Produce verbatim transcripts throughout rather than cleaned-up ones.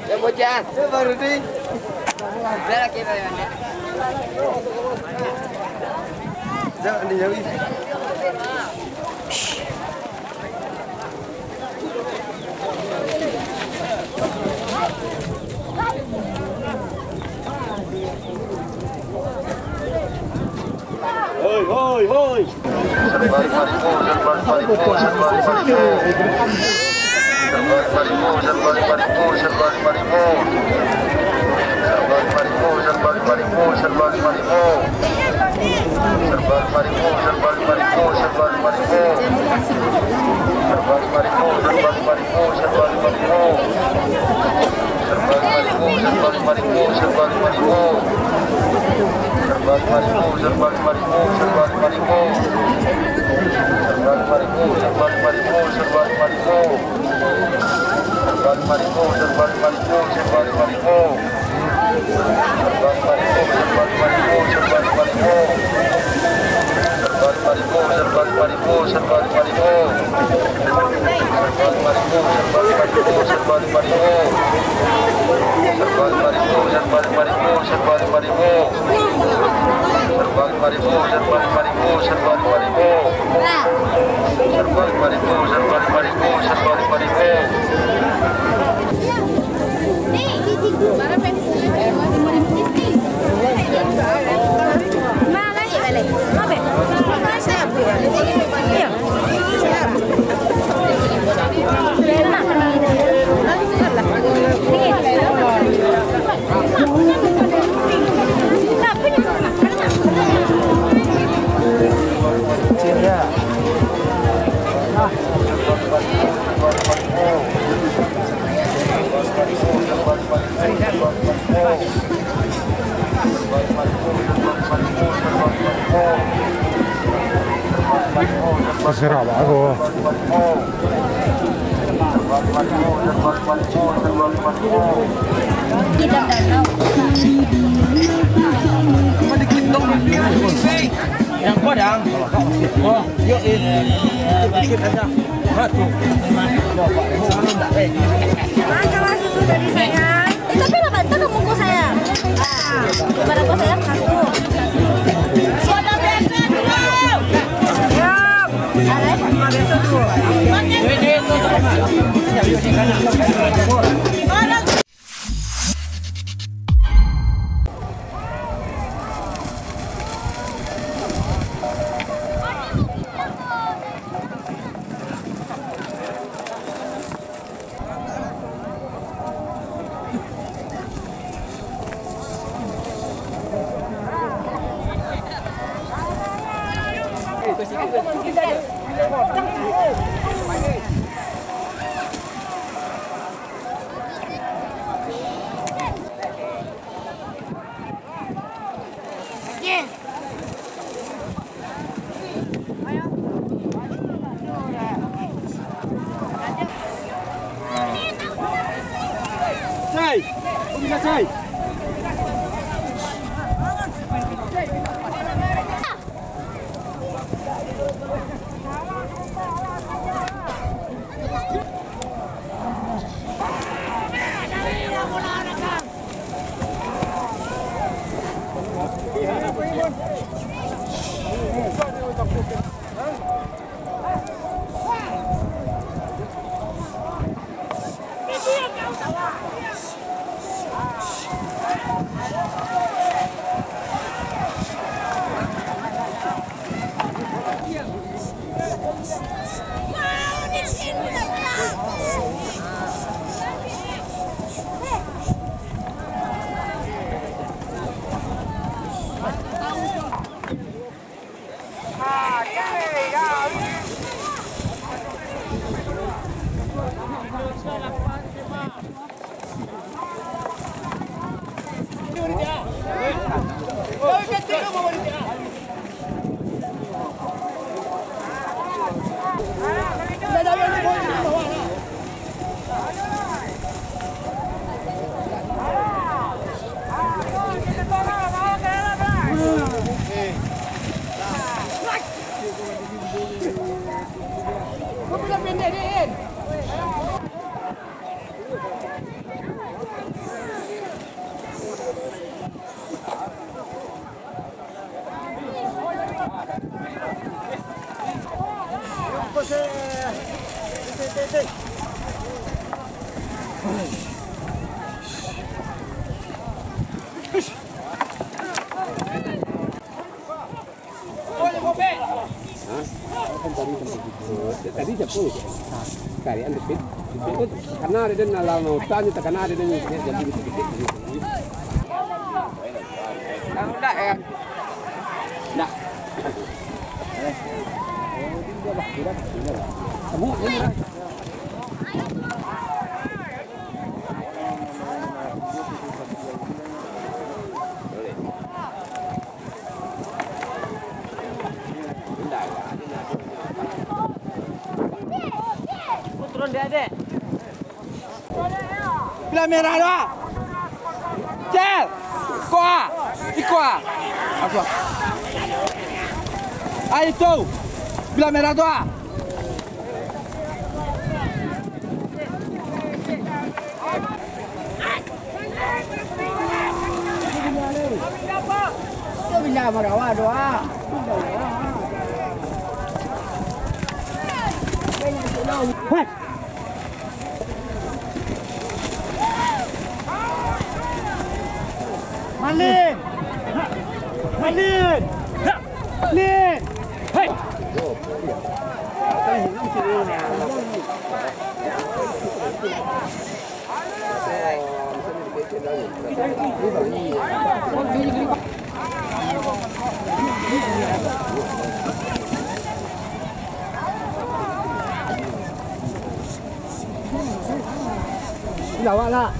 Yang bocah. Ya, baru ni. Dah lah, kira. Jangan dijauhi. Hoi, hoi, hoi. Terserah bagus. Yang padang. Oh, yo, eh. Sedikit aja. Satu. Nah, kalau susu dari saya. Eh, tapi lah bantu ke muka saya. Ah, gimana kok saya satu? Siap. Ada, biasa tuh. Cai! Kok bisa, Cai? Tadi japu. Karian dikit. Itu takana ada den alam hutan, takana ada den jadi dikit. Tahu tak ya? Dah. Kamu ini lah. Turun dia, Dek. Bilah merah tu ah. Cel. Iko ah. Iko ah. Aku ah. Ah, itu. Bilah merah tu ah. Malin! Malin! Malin! Hei! Lawak lah.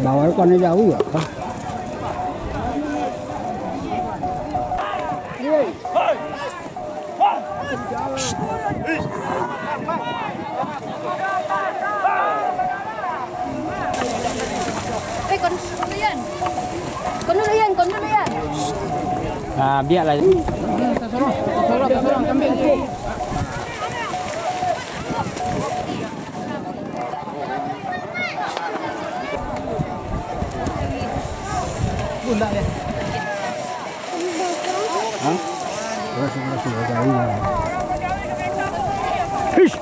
Bawah ko anu jauah yo. Eh, kon dulu, Yan. Kon dulu, Yan. Kon dulu, Yan. Ah, biaklah. Hah? Terus, terus, terus, terus. Hish!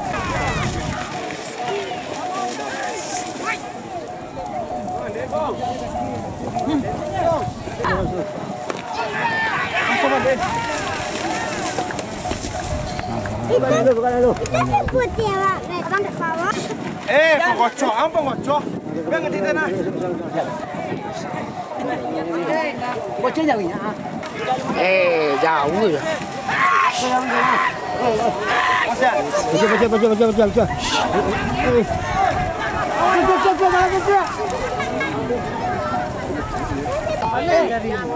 Eh, pengocok, apa pengocok? Biar ngerti tanah. Bocah jauh ya? Eh, jauh ya. Pacah, pacah, pacah, pacah, pacah, pacah.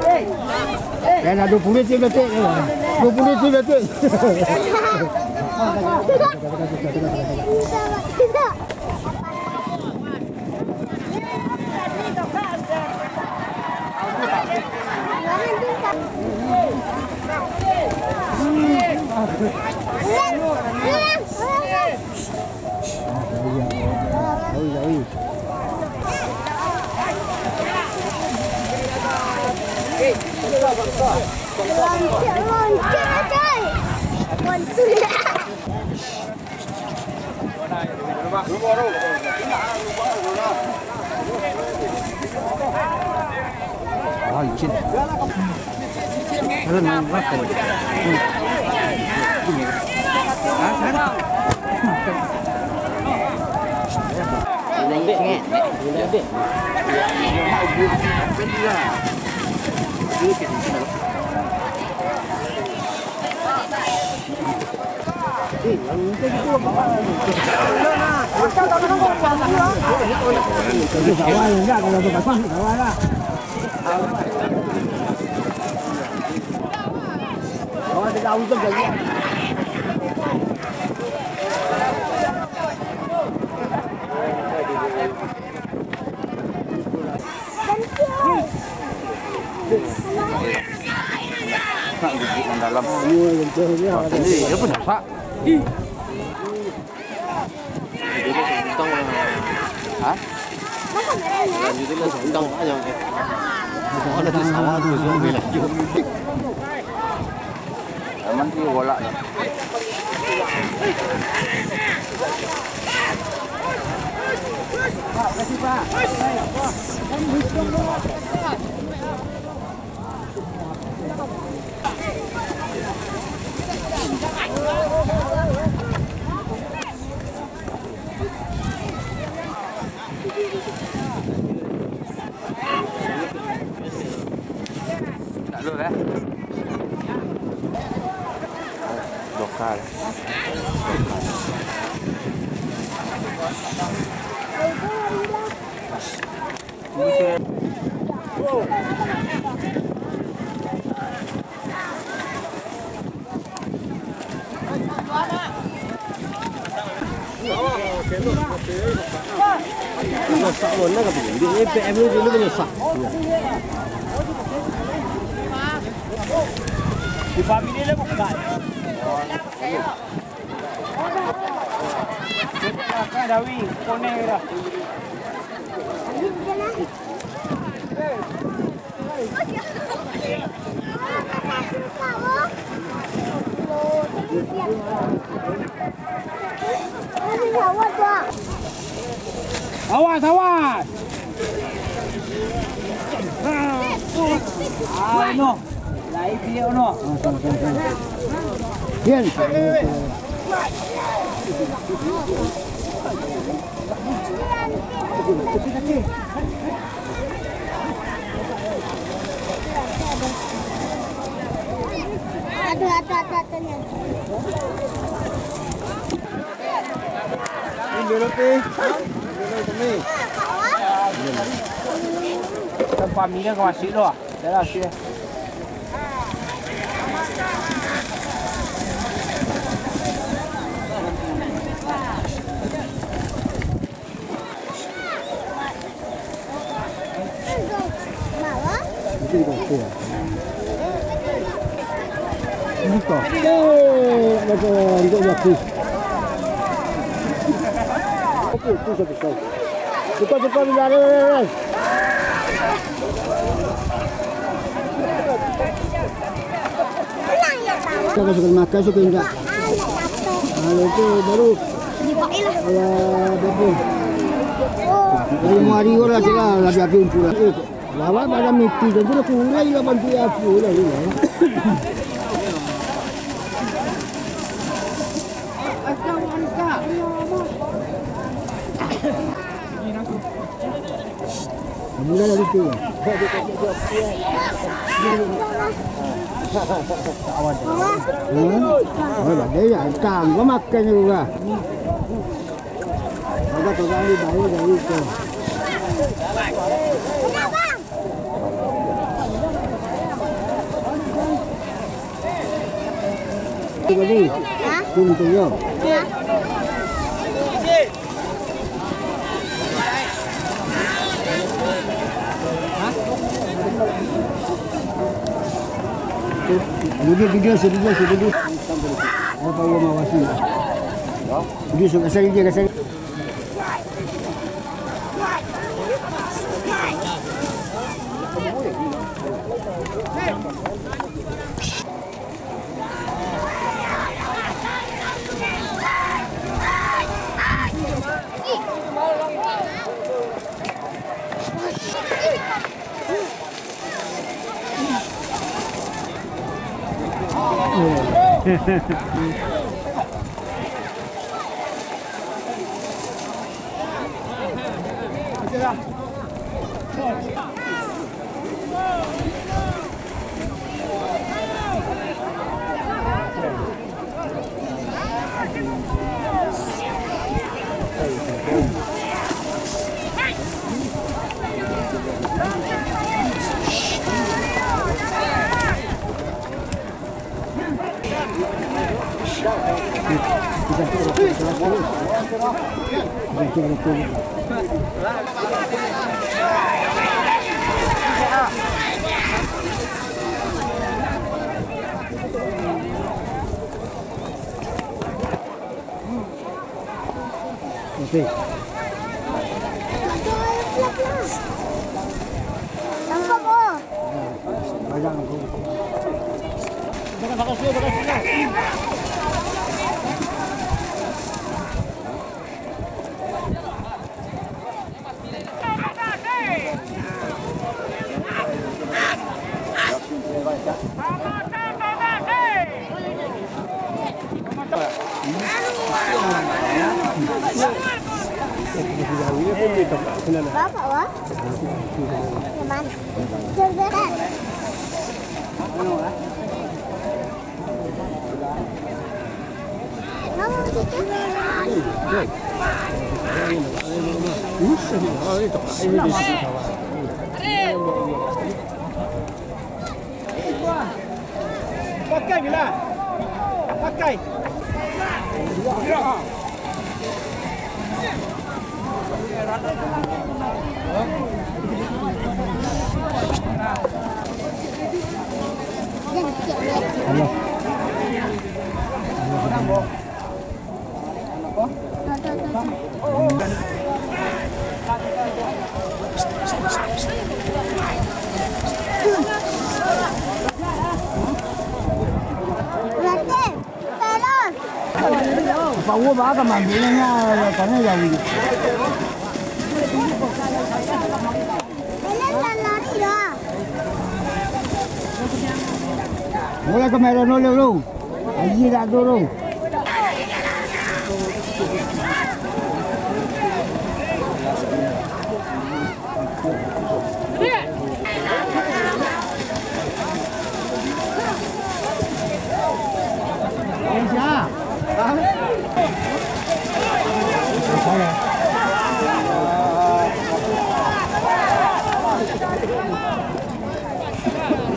Eh. Dah, dah, dua puluh detik, dua puluh detik. Dua puluh detik, dua puluh detik. Nak gigit yang dalam. Ini dia pun masak. Jadi, sudah utang lah. Hah? Lanjutin lah, sudah utang aja. Ada di sawah tu, sudah ambil lanjut. Aman sih, bola. Nak dulu, eh? Dokar. Di pamili dia bukan. Dawi, konek dah. Awas, awas. Ah, no. Lai piak no. Pian. Aduh, aduh, aduh, aduh, ni. Ini dulu, Pi. Ini dulu, Pi. Kan pamina ka masjid tu ah. Dah lah, sih. Buka. Eh, ada orang untuk jatuh. Oke, itu satu kau. Cepat, cepat, bila ada, ada, ada. Kita masukkan makan, suka enggak? Kalau itu baru, alah, bagus. Dari muari orang sudah, lah diambil pulang. Eh, Lawan pada miti, tentu dah kurang lah bantu aku lah, ni lah. Mula dari tu lah. Hmm? Oh, badai ya, kang, gua makan juga. Ada tukang di bawah dari itu. Hah? Sini tu, yo. Ya. Duduk, duduk, duduk, duduk. Apa gua mau kasih? Duduk, kasih dia, kasih. Oke. Tangkap, oh. Banyak. Bapak, wah? Yang mana? Cerdas. Pakai je lah. Pakai. Power baa ka maambiaknyo, karano jauah. Mulai kamera nolak dulu. Aji dak ado tu.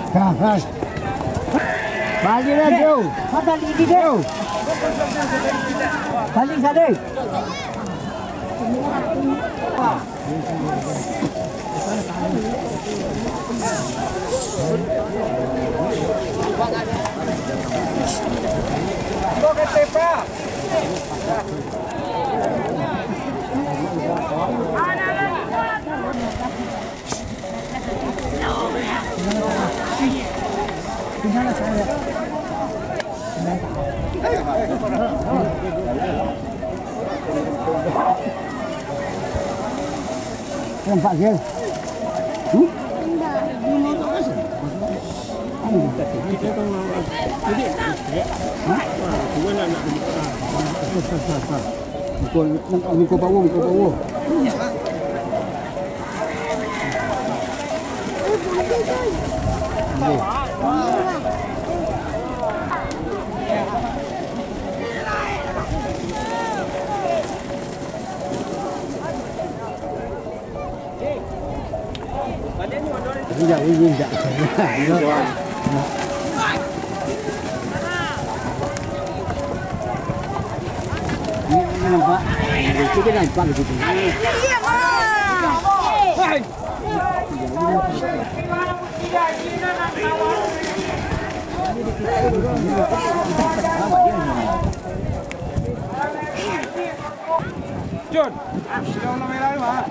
Nah, nah. Baliak lah, Bro. Baliak di, Bro. Baliak sadeh. Nampak dia? Hmm? Hah? Muka, muka, muka power, muka power. Okey. Injak, injak. Ini nampak. Itu dia nampak di situ. Jun, sudah ulang merah tu, ha?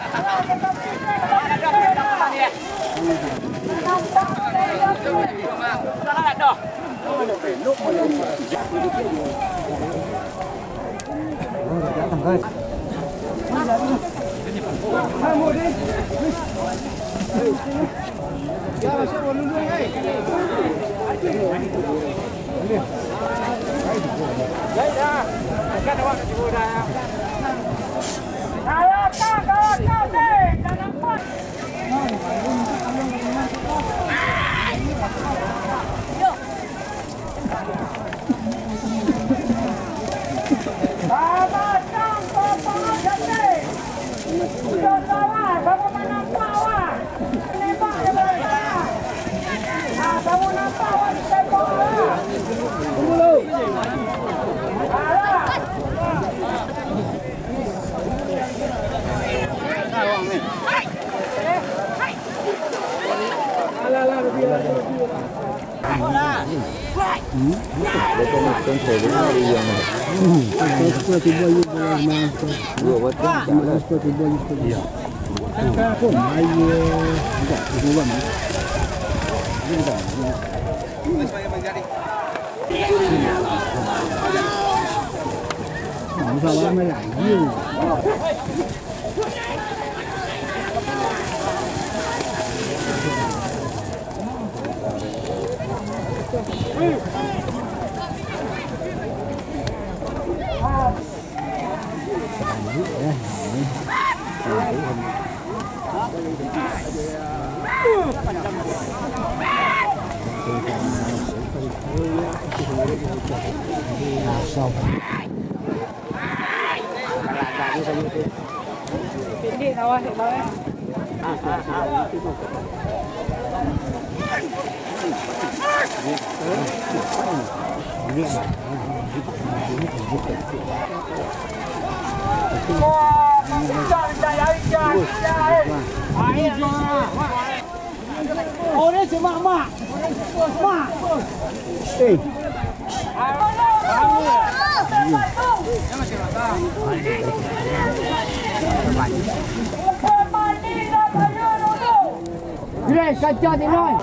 Grace, kacau, Tinoi.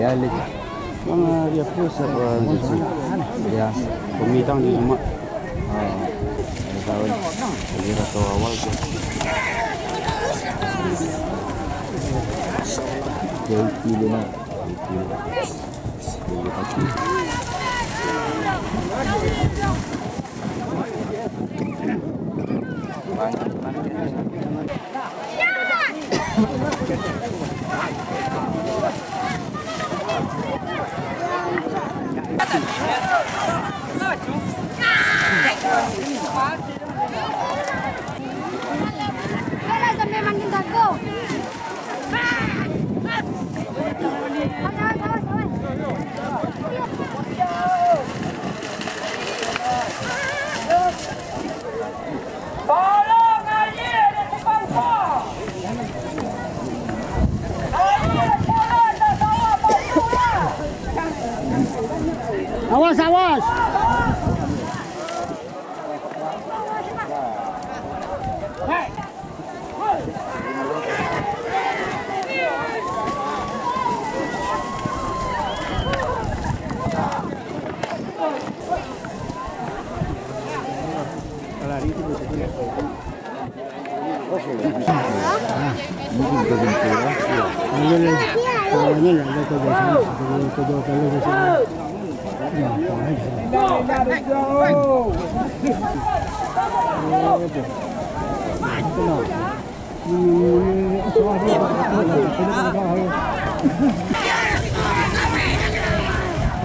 Ya, Lik. Mana dia pun siapa gitu. Ya, pemitang di rumah. Ah, dari tahun, dari rantau awal tu. Jauh kilo nak. Sampai makin jago. Tolong aie di Cipangsa. Aie turun di sawah Pasuruan. Awas, awas.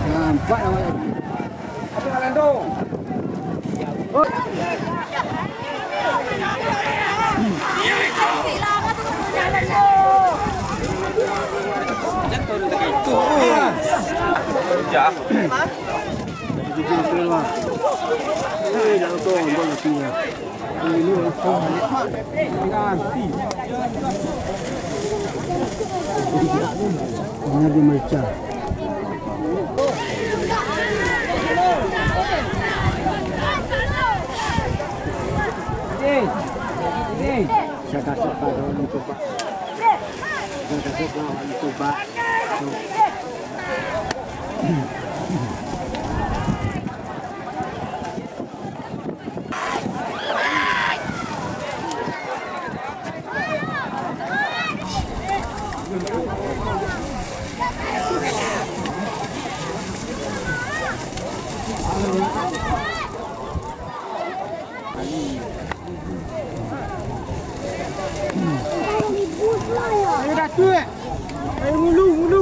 Nampak nampak. Apa nak landung? Mana dia merica? Saya kasih tahu orang tu, Pak. Saya kasih tahu orang tu, Pak. Ayo, Datuk. Ayo, mulu, mulu.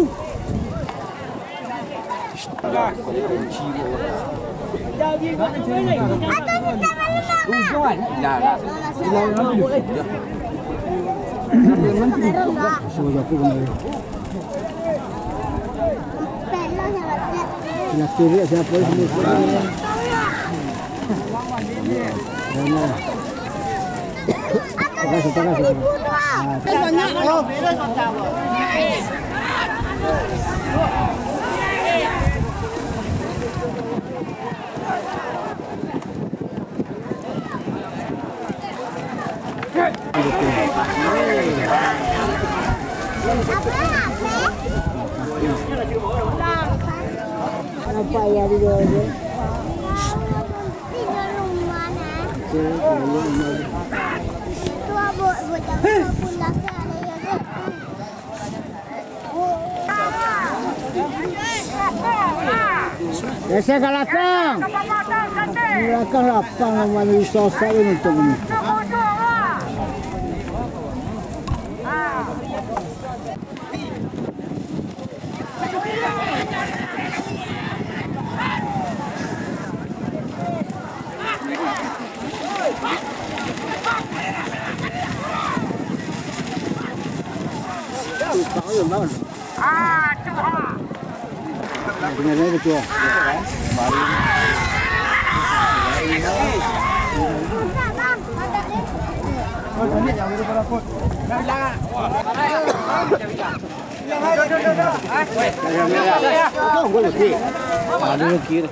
Nampak ya di bawah tu. Geser ka lakang. Di lakang lapang, namanya disosak ini untuk ini. Ada kiri.